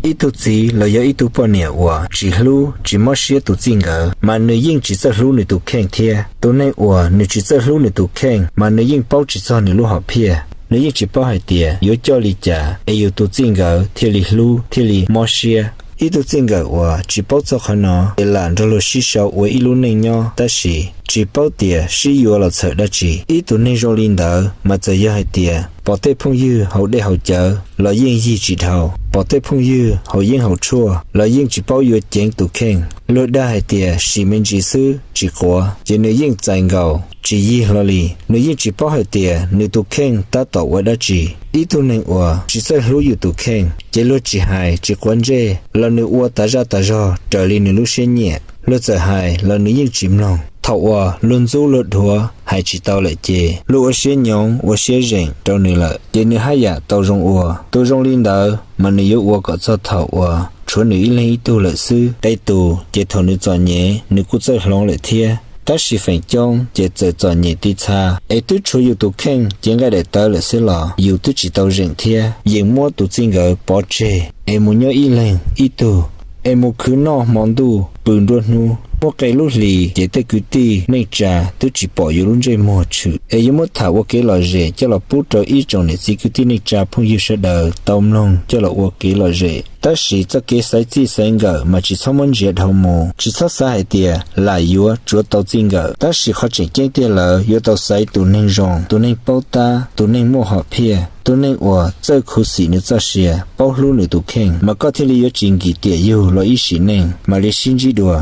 Ib tug txiv los yog ib tug poj niam uas tsis hlub tsis mob siab tus txij nkawm, mas nws yeej tsis txawj hlub nws tus kheej thiab. Tus neeg uas nws tsis txawj hlub nws tus kheej, mas nws yeej paub tsis txog nws lub hom phiaj. Nws yeej tsis paub hais tias yuav coj li cas es yus tus txij nkawm thiaj li hlub thiaj li mob siab. Ib tug txij nkawm uas tsis paub txog qhov no ces lam nrog luag sib sau ua ib lub neej nyob tab sis tsis paub tias sib yuav los txhawm dab tsi. Ib tug neeg zoo li ntawd mas txawm yog hais tias pom tej phooj ywg haus dej haus cawv los yeej yig tsis dhau, pom tej phooj ywg haus yeeb haus tshuaj los yeej tsis paub yuav ceev tus kheej. Luag dag hais tias sim me ntsis xwb tsis quav, ces nws yeej txais nkaus tsis yig hlo li. Nws yeej tsis paub hais tias nws tus kheej tab tom ua dab tsi. Ib tug neeg uas tsis txawj hlub yus tus kheej ces luag tsis hais tsis quav ntsej los nws ua tas zaj tas zog raws li nws lub siab nyiam. Luag txawm hais los nws yeej tsis mloog. Thaum uas luag ntxub luag dhuav hais tsis tau lawm ces luag ua siab nyoov ua siab zeem rau nws lawm ces nws haj yam tau zoo ua. Tus zoo li ntawd mas nws yuav ua kom txog thaum uas tshuav nws ib leeg ib tug lawm xwb. Tej tus ces thaum nws txom nyem nws kuj txawj hloov lawm thiab, tab sis feem coob ces txawm txom nyem ti txha es twb tshuav yus tus kheej cev nqaij daim tawv lawm xwb los yus twb tsis tau zeem thiab, yeem muab tus txij nkawm pov tseg es mus nyob ib leeg ib tug, es mus khwv noj hmo ntuj pw nruab hnub. Muaj qee lub hlis ces tej kwv tij neej tsa twb tsis pom yus lub ntsej muag tshwm, es yuav muab tham ua kev lom zem coj los pub rau ib tsoom niam txiv kwv tij neej tsa phooj ywg sawv daws tau mloog coj los ua kev lom zem. Tab sis txoj kev xaiv txij xaiv nkawm mas tsis txhob muab ntsia dhau mus, tsis txhob xav hais tias lam yuav tsuav tau txij nkawm, tab sis qhov tseem ceeb tiag lawm yuav tau xaiv tus neeg zoo, tus neeg paub tab, tus neeg muaj hom phiaj, tus neeg uas txawj khuv xim nws txoj sia, paub hlub nws tus kheej, mas koj thiaj li yuav tsis nkim tiam yug los ib sim neej mam li sib ntsib dua.